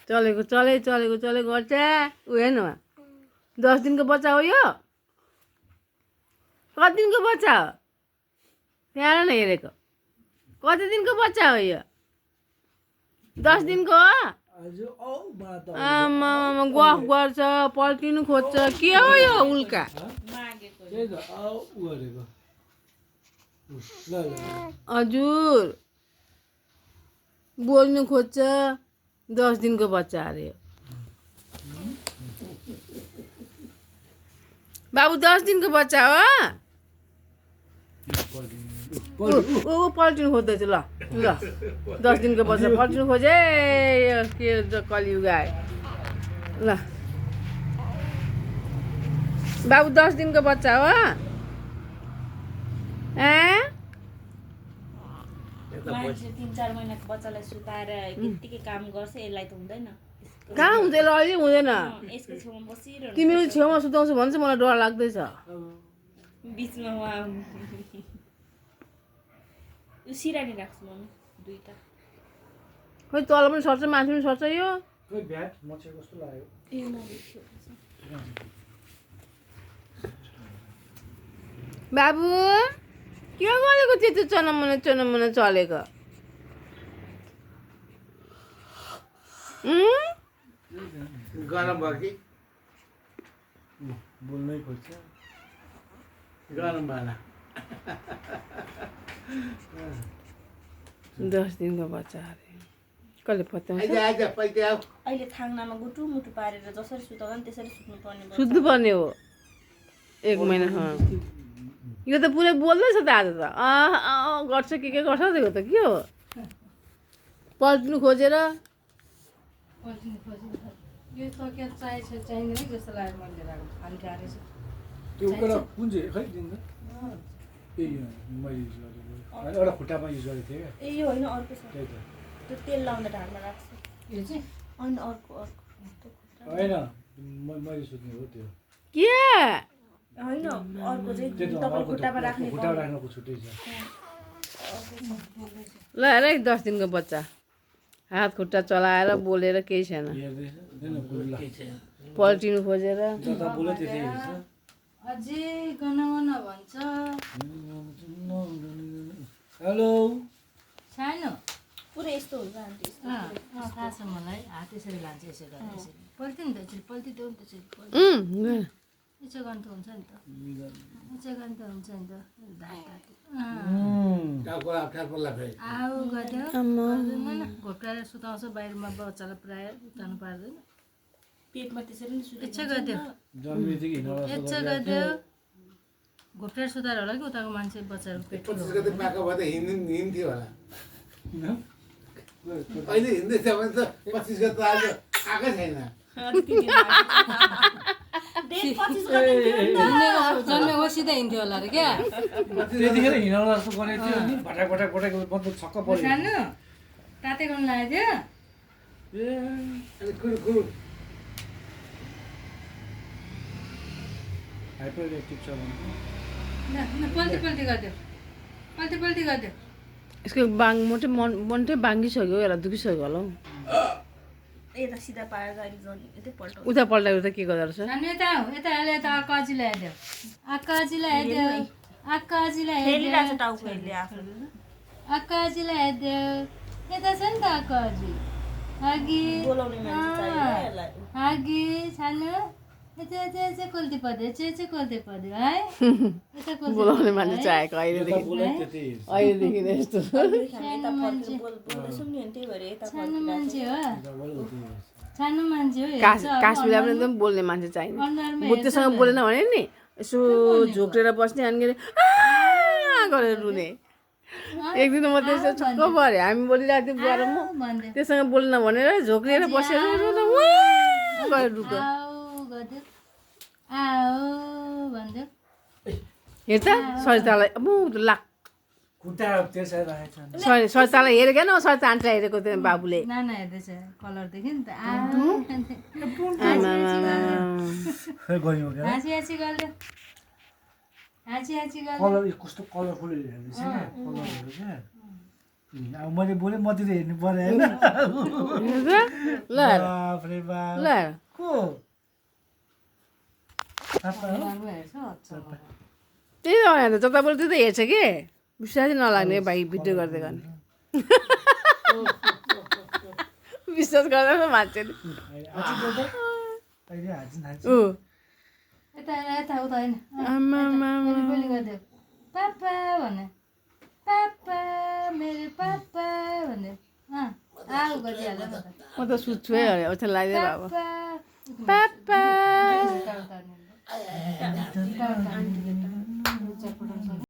चलेको गर्छ ऊ हेर्नु 10 दिनको बच्चा हो यो कति दिनको बच्चा हो त्यहाँ न हेरेको कति दिनको बच्चा हो यो 10 दिनको हो आमा गफ गर्छ पल्टिनु खोज्छ के हो यो उल्का हजुर बोल्नु खोज्छ 10 दिनको बच्चा अरे बाबु 10 दिनको बच्चा हो ऊ पल्टिनु खोज्दैछ ल 10 दिनको बच्चा पल्टिनु खोजे के कलियुग आयो ल बाबु 10 दिनको बच्चा हो मान्छे 3-4 महिनाको बच्चालाई सुताएर यतिकै काम गर्छ यसलाई त हुँदैन कहाँ हुन्छ यसलाई अहिले हुँदैन यसको छेउमा बसिरहनु तिमीले छेउमा सुताउँछु भने चाहिँ मलाई डर लाग्दैछ बिचमा उहाँ यो सिरानी राख्छु म दुईटा खोइ तल पनि सर्छ माथि पनि सर्छ यो खोइ भ्याट मचे कस्तो लाग्यो ए नबिच्यो बाबु के गरेको त्यस्तो चनमन चलेको गरम भयो कि बोल्नै खोज्छ गरम भएन 10 दिनको बच्चा अरे कसले पत्याउँछ आइज पैते आऊ अहिले थाङ्नामा गुटु मुटु पारेर जसरी सुताउँदा नि त्यसरी सुत्नु पर्ने भयो सुत्नुपर्ने हो 1 महिना यो त पुरै बोल्दैछ त आज त गर्छ के गर्छ त्यो त के हो पल्टिनु खोजेर यो तकिया चाहिँदैन जस्तो लाग्यो मैले राखेको खाली गाह्रो त्यो एउटा कुन चाहिँ खै दिन्छ ए मैले युज गरेको एउटा खुट्टामा युज गरेको थिएँ ए यो होइन अर्को छ त्यही त त्यो तेल लाउँदा ढाडमा राख्छु यो चाहिँ अनि अर्को होइन मैले सोध्ने हो त्यो के होइन अर्को चाहिँ त्यो त तपाईँ खुट्टामा राख्ने खुट्टामा राख्नुको छुट्टै छ ल हेर 10 दिनको बच्चा हात खुट्टा चलाएर बोलेर केही छैन हेर्दैछ देन कुला पल्टिनु खोजेर जता बोल्यो त्यतै हेर्छ अझै गनगन भन्छ हेलो सानो पुरै यस्तो हुन्छ आन्टी थाहा छ मलाई हात यसरी लान्छ यसो गरेर यसरी पल्ट्यो नि त यसरी पल्टिदेऊ नि त यसरी यसो गर्नु त हुन्छ नि त यसो गर्नु त हुन्छ नि त टाउको अप्ठ्यारो पर्ला फेरि आऊ गऱ्यो गर्दैन घोप्टाएर सुताउँछ बाहिरमा बच्चालाई प्रायः उतार्नु पार्दैन पेटमा त्यसरी नि सुत्नु यसो गरिदेऊ जन्मेदेखि यसो गरिदेऊ घोप्टाएर सुताएर होला कि उताको मान्छे बच्चाहरू पेट 25 गते पाएको भए त हिँड्थ्यो होला अहिले हिँड्दैछ भने त 25 गते आज आएकै छैन जन्मेको सिधै हिँड्थ्यो होला अरे क्या त्यतिखेर हिँडाउला जस्तो गरेको थियो नि भटाक भटाक भटाक मतलब छक्क पऱ्यो सानो ताते गर्नु लागेको थियो अनि कुरु हाइपर एक्टिभ छ भने पल्टी पल्टी गरिदेऊ पल्टी पल्टी गरिदेऊ यसको मोटै बाङ्गिसक्यो यसलाई दुखिसक्यो होला हौ यता सिधा पारेर अहिले यतै पल्टाउँछु उता पल्टाएर त के गर्दो रहेछ सानो यता आऊ यता अहिले यता आकाजीलाई हेरिदेऊ आकाजीलाई हेरिदेऊ आकाजीलाई फेरिरहेको छ हेरिदेऊ टाउको हेर्ने आफ्नो आकाजीलाई हेरिदेऊ यता छ नि त आकाजी आगी बोलाउने मान्छे चाहियो यसलाई आगी सानो यता चाहिँ कोल्टी पर्यो चाहिँ कोल्टी पर्यो है यता कोल्टी बोलाउने मान्छे चाहेको अहिलेदेखि बोल्यो त्यतै हेर्छ अहिलेदेखि नै यस्तो यता फर्केर बोल्दैछौँ नि अनि त्यही भएर यता सानो मान्छे हो बोल्यो त्यतै हेर्छ सानो मान्छे हो काश्मीरमा पनि एकदम बोल्ने मान्छे चाहिने अनुहारमा बुद्धसँग बोलेन भने नि यसो झोक्रेर बस्ने अनि गरेर रुने एक दिन म त्यसो छक्क पऱ्यो हामी बोलिरहेको थियौँ गरममा भन्दै त्योसँग बोल्न भनेर झोक्रिएर बसेर गरेर रुको आऊ गरिदेऊ आऊ भनिदेऊ हेर त सरितालाई अब लाग खुट्टा त्यसै राखेको छ सरितालाई हेरेको न सरिता आन्टी हेरेको थियो बाबुले नाना हेर्दैछ कलर देख्यो नि त खै गयो क्या हाँसी हाँसी गर्दै हाँसी हाँसी गर्दै कलर कस्तो कलरफुल हेर्दैछ क्या कलरहरू क्या अब मैले बोलेँ मतिर हेर्नु पर्यो होइन ल बाफ्रे बाफ ल को पापा हो त्यही त भने त जताबाट त्यही त हेर्छ कि विश्वासै नलाग्ने भाइ भिडियो गर्दै गर्ने विश्वास गर्दैन मान्छेले अहिले हाजिन हाजिन ऊ यता यता उता होइन आमा बोली गरिदियो पापा भने पापा मेरो पापा भन्दै आऊ गरिहाल्यो म त म त सुत्छु है अरे ओछ्यान लाग्दैन अब पापा पापा उता उता